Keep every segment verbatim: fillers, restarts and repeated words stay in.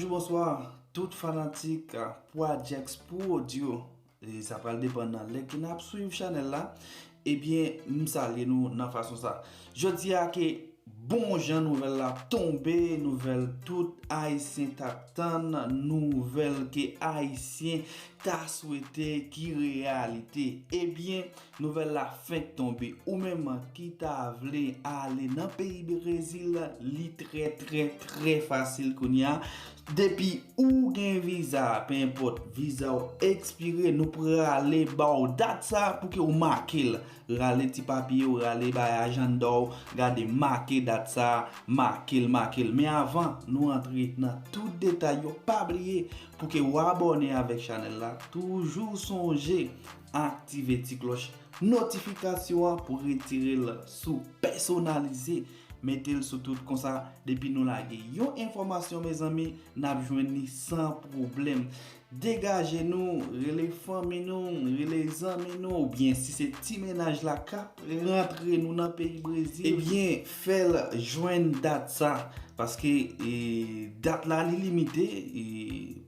Bonswa, tout fanatik Projects Prod yo. E sa pral depann nan lè ke n ap swiv chanèl la. Ebyen, m salye nou nan fason sa. Jodi a ke bon jan nouvèl la tonbe, nouvèl tout Ayisyen t ap tann, nouvèl ke Ayisyen ta swete ki reyalite. Ebyen, nouvèl la fenk tonbe. Ou menm ki ta vle ale nan peyi Brezil, li trè, trè, trè fasil kounye a. Depi ou gen viza, pe enpòt viza w ekspire, nou prale ba w dat sa pou ke w make l. Rale ti papye w, rale bay ajanda w, gade make dat sa, make l, make l. Men avan nou antre nan tout detay yo, pa bliye pou ke w abòne avèk chanèl la, toujou sonje aktive ti klòch notifikasyon an pou retire l sou pèsonalize. Mete l sou tout, konsa depi nou lage yon enfòmasyon, mezanmi, n ap jwenn li san pwoblèm. Degaje nou, rele fanmi nou, rele zanmi nou, oubyen si se ti mennaj la k ap rantre nou nan peyi Brezil, ebyen, fè l jwenn dat sa. Paske e, dat la li limite, e,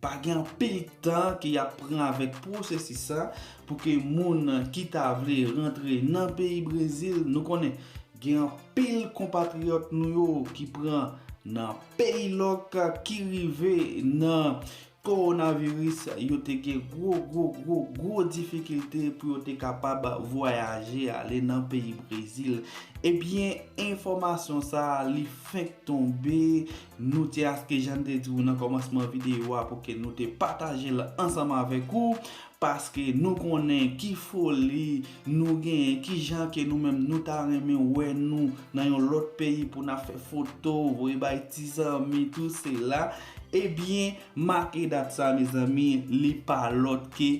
pa gen anpil tan ke y ap pran avèk pwosesis sa pou ke moun ki ta vle rantre nan peyi Brezil, nou konnen gen anpil konpatriyòt nou yo ki pran nan peyi lòk, ki rive nan kowonaviris, yo te gen gwo, gwo, gwo, gwo difikilte pou yo te kapab vwayaje ale nan peyi Brezil. Ebyen, enfòmasyon sa a, li fenk tonbe. Nou te aske, jan m te di w nan kòmansman videyo a, pou ke nou te pataje l ansanm avèk ou, paske nou konnen ki foli nou genyen, ki jan ke nou menm nou ta renmen wè nou nan yon lòt peyi pou n ap fè foto, voye bay ti zanmi, tout sela. Ebyen, make dat sa, mezanmi, li pa lòt ke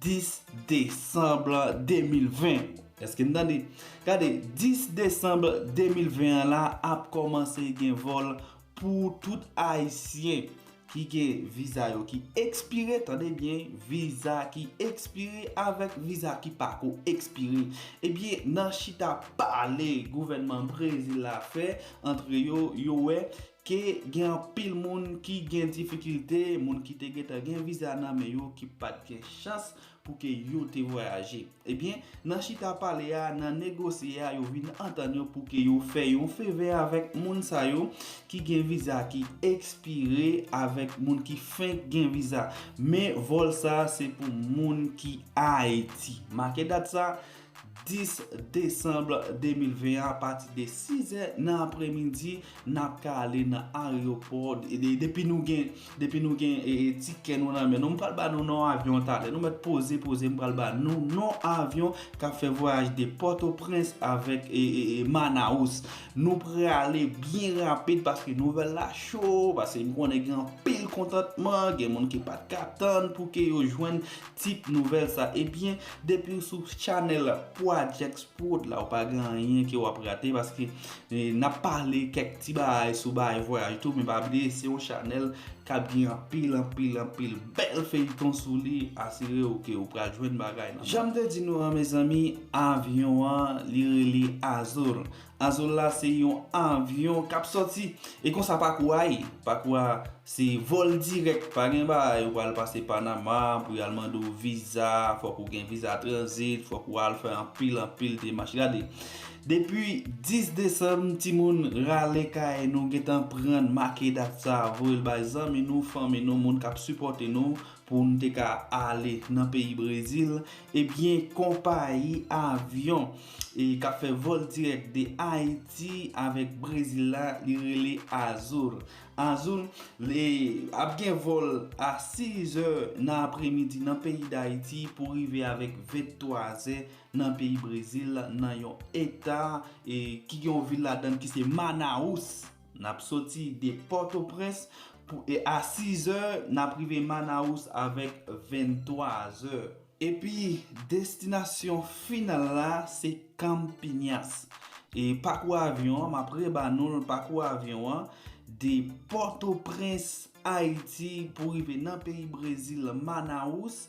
dis desanm de mil ven. Èske n tande? Gade, dis desanm de mil ven an la ap kòmanse gen vòl pou tout Ayisyen ki gen viza yo ki ekspire, tande byen, viza ki ekspire avèk viza ki pako ekspire. Ebyen, nan chita pale gouvènman Brezil la fè antre yo, yo wè ke gen anpil moun ki gen difikilte, moun ki te gentan gen viza nan men yo, ki pa t gen chans pou ke yo te vwayaje. Ebyen, nan chita pale a, nan negosye a, yo vin antann yo pou ke yo fè yon feve avèk moun sa yo ki gen viza ki ekspire, avèk moun ki fenk gen viza. Men vòl sa a se pou moun ki Ayiti. Make dat sa, dis desanm de mil ven, apati de sizè nan apremidi, n ap ka ale nan ayewopò. E de-, depi nou gen, depi nou gen, e, e, tikè nou nan men nou, m pral ba nou non avyon talè. Nou mèt poze, poze, m pral ba nou non avyon k ap fè vwayaj de Pòtoprens avèk, e, e, e, Manaus. Nou prale byen rapid paske nouvèl la cho, paske m konnen gen anpil kontantman, gen moun ki pa t ka tann pou ke yo jwenn tit nouvèl sa. Ebyen, depi w sou chanèl Projects Prod la, ou pa gen anyen ke w ap rate, paske, e, n ap pale kèk ti bagay sou bagay vwayaj tou, men pa bliye, se yon chanèl k ap gen anpil, anpil, anpil bèl feyton sou li. Asire w ke ou pral jwenn bagay nan. Jan m te di nou an, mezanmi, avyon an, li rele Azul. Azul la, se yon avyon k ap sòti. E konsa pakou a ye. Pakou a, se vòl dirèk. Pa gen bagay, ou pral pase Panama, pou y al mande w viza, fòk ou gen viza tranzit, fòk ou al fè anpil, anpil demach. Gade, depi dis desanm, timoun, rale kay nou, gentan pran make dat sa, voye l bay zanmi nou, fanmi nou, moun k ap sipòte nou, pou n te ka ale nan peyi Brezil. Ebyen, konpayi avyon, e, k ap fè vòl dirèk de Ayiti avèk Brezil la, li rele Azul. Azul, li ap gen vòl a sizè nan apremidi nan peyi Dayiti pou rive avèk venntwazè nan peyi Brezil, nan yon eta, e, ki gen yon vil ladan l ki se Manaus. N ap soti de Pòtoprens pou, e, a sizè, n ap rive Manaus avèk venntwazè. Epi, destinasyon final la, se Campinas. E pakou avyon an, m ap reba nou l, pakou avyon an, de Pòtoprens, Ayiti, pou rive nan peyi Brezil, Manaus,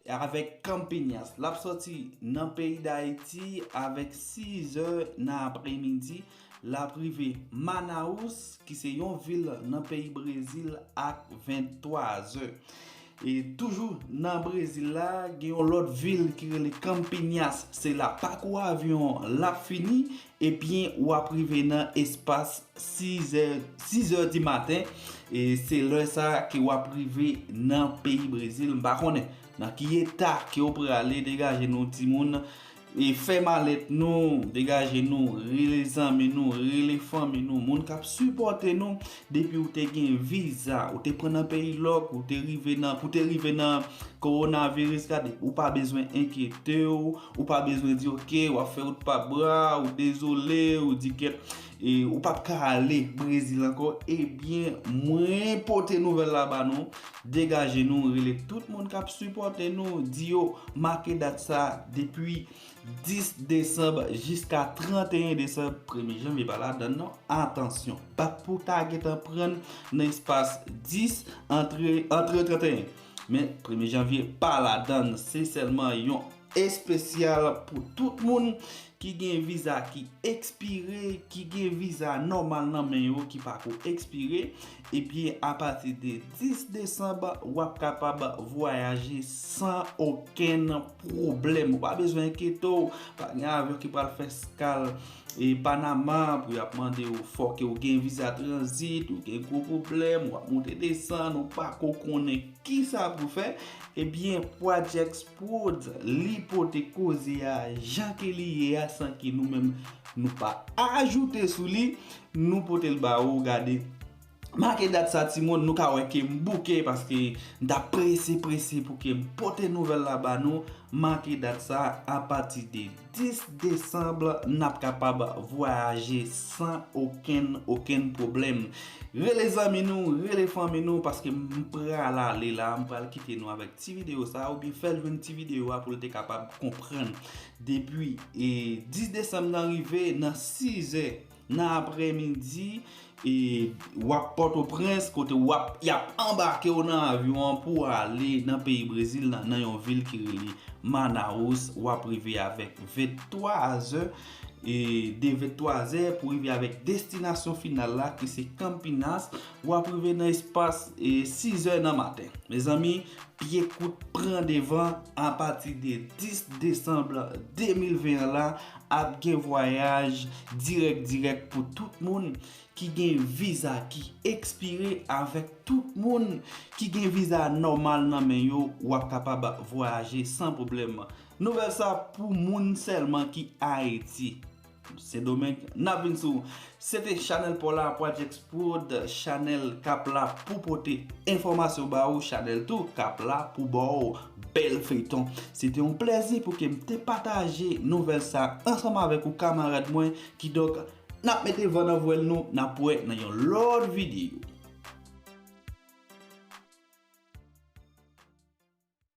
avèk Campinas. L ap sòti nan peyi Dayiti avèk sizè nan apremidi, l ap rive Manaus, ki se yon vil nan peyi Brezil, ak venntwa zè. E toujou nan Brezil la, gen yon lòt vil ki rele Campinas. Se la pakou avyon l ap fini, ebyen, w ap rive nan espas sizè, sizè di maten. E se lè sa ke w ap rive nan peyi Brezil. M pa konnen nan ki eta ke w prale, degaje nou timoun. E fè malèt nou, degaje nou, rele zanmi nou, rele fanmi nou, moun k ap sipòte nou. Depi ou te gen viza, ou te pran nan peyi lòk, ou te rive nan, pou te rive nan kowonaviris, gade, ou pa bezwen enkyete w, ou pa bezwen di, oke, w ap fè wout pa bra, ou dezole, ou di kèt, e ou p ap ka ale Brezil ankò. Ebyen, mwen pote nouvèl la ba nou, degaje nou, rele tout moun k ap sipòte nou, di yo make dat sa depi dis desanm jiska tranteyen desanm, premye janvye pa ladann non. Atansyon, bat pou ta gentan pran nan espas dis antre, antre tranteyen. Men premye janvye pa ladann, se sèlman yon espesyal pou tout moun ki gen viza ki ekspire, ki gen viza nòmal nan men yo ki pako ekspire. Ebyen, apati de dis desanm, w ap kapab vwayaje san okenn pwoblèm. Ou pa bezwen enkyete w, pa gen avyon ki pral fè eskal e Panama pou y ap mande w, fòk ou gen viza tranzit, ou gen gwo pwoblèm, w ap monte desann, ou pako konnen kisa pou fè. Ebyen, Project Prod, li pote koze a jan ke li ye a, san ke nou menm nou pa ajoute sou li, nou pote l ba ou. Gade, make dat sa, timoun, nou ka wè ke m bouke paske m t ap prese, prese pou ke m pote nouvèl la ba nou. Make dat sa, apati de dis desanm, n ap kapab vwayaje san okenn, okenn pwoblèm. Rele zanmi nou, rele fanmi nou, paske m pral ale la, m pral kite nou avèk ti videyo sa, oubyen fè l jwenn ti videyo a pou l te kapab konprann. Depi, e, dis desanm nan rive nan sizè nan aprèmidi, e, w ap Pòtoprens, kote w ap, y ap anbake w nan avyon an pou ale nan peyi Brezil, nan, nan yon vil ki rele Manaus. W ap rive avèk venntwa zè, e, de venntwa zè pou rive avèk destinasyon final la, ki se Campinas. W ap rive nan espas, e, sizè nan maten. Mezanmi, pye kout pran devan, apati de dis desanm de mil ven an la, ap gen vwayaj dirèk, dirèk pou tout moun ki gen viza ki ekspire, avèk tout moun ki gen viza nòmal nan men yo, w ap kapab vwayaje san pwoblèm. Nouvèl sa pou moun sèlman ki Ayiti. Sendomeng, n ap vin sou ou. Se te chanèl pa w la, Project Prod, chanèl k ap la pou pote enfòmasyon ba ou, chanèl tou k ap la pou ba w bèl feyton. Se te yon plèzi pou ke m te pataje nouvèl sa ansanm avèk ou, kamarad mwen. Kidonk, n ap mete van nan vwèl nou, n ap wè nan yon lòt videyo.